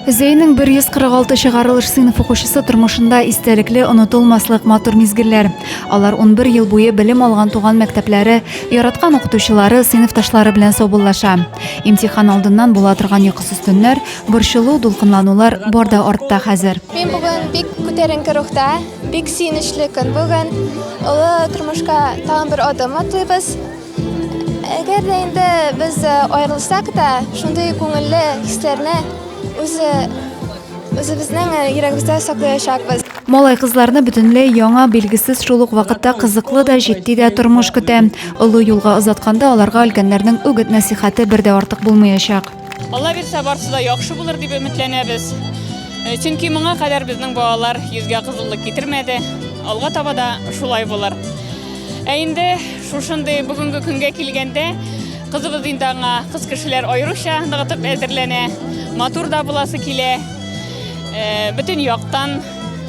Зәйнең 146 чыгарылыш сыйныф укучысы тормышында истәлекле, онытылмаслык матур мизгелләр. Алар 11 ел буе белем алган туган мәктәпләре, яраткан укытучылары, сыйныфташлары белән саубуллаша. Имтихан алдыннан була торган йокысыз төннәр, борчылу, дулкынланулар бар да артта хәзер. Мин бүген бик күтәренке рухта, бик сөенечле көн бүген. Олы тормышка тагын бер адым атлыйбыз. Әгәр дә инде без э, аерылсак та, шундый күңелле хисләрне үз үзебезнең э, йөрәгебездә саклаячакбыз. Малай-кызларны бөтенләй яңа, билгесез, шул ук вакытта кызыклы да, җитди дә тормыш көтә. Олы юлга озатканда аларга өлкәннәрнең үгет-нәсыйхәте бер дә артык булмаячак. Алла бирсә, барысы да яхшы булыр дип өметләнәбез. Э, чөнки моңа кадәр безнең балалар йөзгә кызыллык китермәде. Алга таба да шулай булыр. Ә инде шушындый бүгенге көнгә килгәндә, кызыбыз инде аңа кыз кешеләр аеруча ныгытып әзерләнә, матур да буласы килә, э, бөтен яктан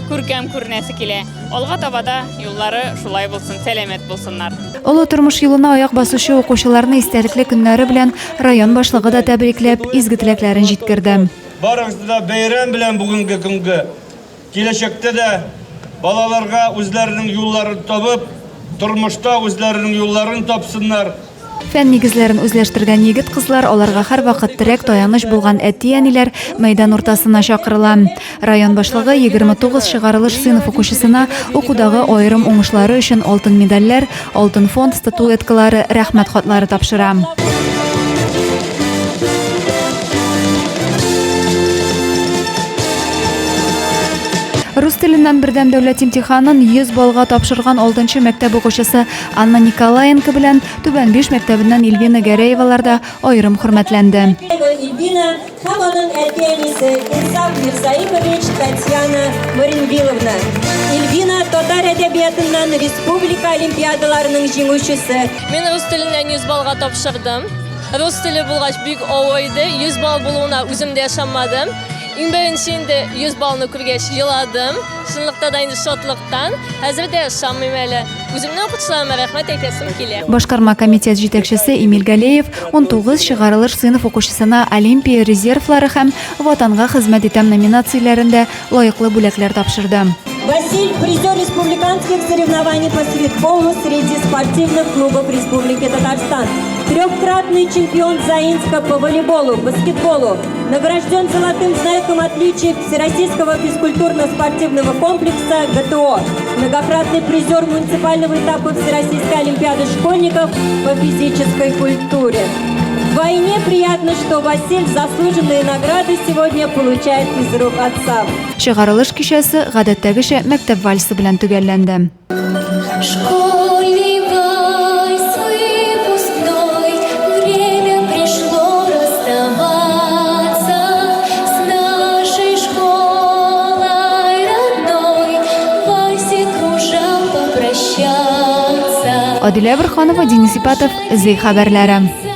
күркәм күренәсе килә. Алга таба да юллары шулай булсын, сәламәт булсыннар. Олы тормыш юлына аяк басучы укучыларны истәлекле көннәре белән район башлыгы да тәбрикләп, изге теләкләрен җиткерде. Барыгызны да бәйрәм белән бүгенге көнге Киләчәктә дә балаларга үзләренең юлларын табып, тормышта үзләренең юлларын тапсыннар. Фән нигезләрен үзләштергән егет-кызлар, аларга һәрвакыт терәк, таяныч булган әти-әниләр мәйдан уртасына чакырыла. Район башлыгы 29 чыгарылыш сыйныф укучысына укудагы аерым уңышлары өчен алтын медальләр, алтын фонд статуэткалары, рәхмәт хатлары тапшыра. Рус теленнән бердәм дәүләт имтиханын 100 баллга тапшырган 6 мәктәп укучысы Анна Николаенко белән Түбән Биш мәктәбеннән Ильвина Гәрәевалар да аерым хөрмәтләнде. Ильвина һәм аның әти-әнисе Инсаф Мирзаипович, Татьяна Маринвиловна. Ильвина татар әдәбиятыннан республика олимпиадаларының җиңүчесе. Мин рус теленнән 100 баллга тапшырдым. Рус теле булгач бик авыр иде. 100 балл булуына үзем дә ышанмадым. Иң беренче инде 100 баллны күргәч еладым. Чынлыкта да инде шатлыктан. Хәзер дә ышанмыйм әле. Үземнең укытучыларыма рәхмәт әйтәсем килә. Башкарма комитет җитәкчесе Эмиль Галеев 19 чыгарылыш сыйныф укучысына Олимпия резервлары һәм Ватанга хезмәт итәм номинацияләрендә лаеклы бүләкләр тапшырды. Василь – призер республиканских соревнований по стритболу среди спортивных клубов Республики Татарстан. Трехкратный чемпион Заинска по волейболу, баскетболу. Награжден золотым знаком отличия Всероссийского физкультурно-спортивного комплекса ГТО. Многократный призер муниципального этапа Всероссийской олимпиады школьников по физической культуре. Вдвойне приятно, что Василь заслуженные награды сегодня получает из рук отца. Чыгарылыш кичәсе, гадәттәгечә, мәктәп вальсы белән төгәлләнде. Школьный вальс выпускной, Время пришло расставаться С нашей школой родной, Вальсе кружа попрощаться. Адилә Борһанова, Денис Ипатов, Зәй хәбәрләре.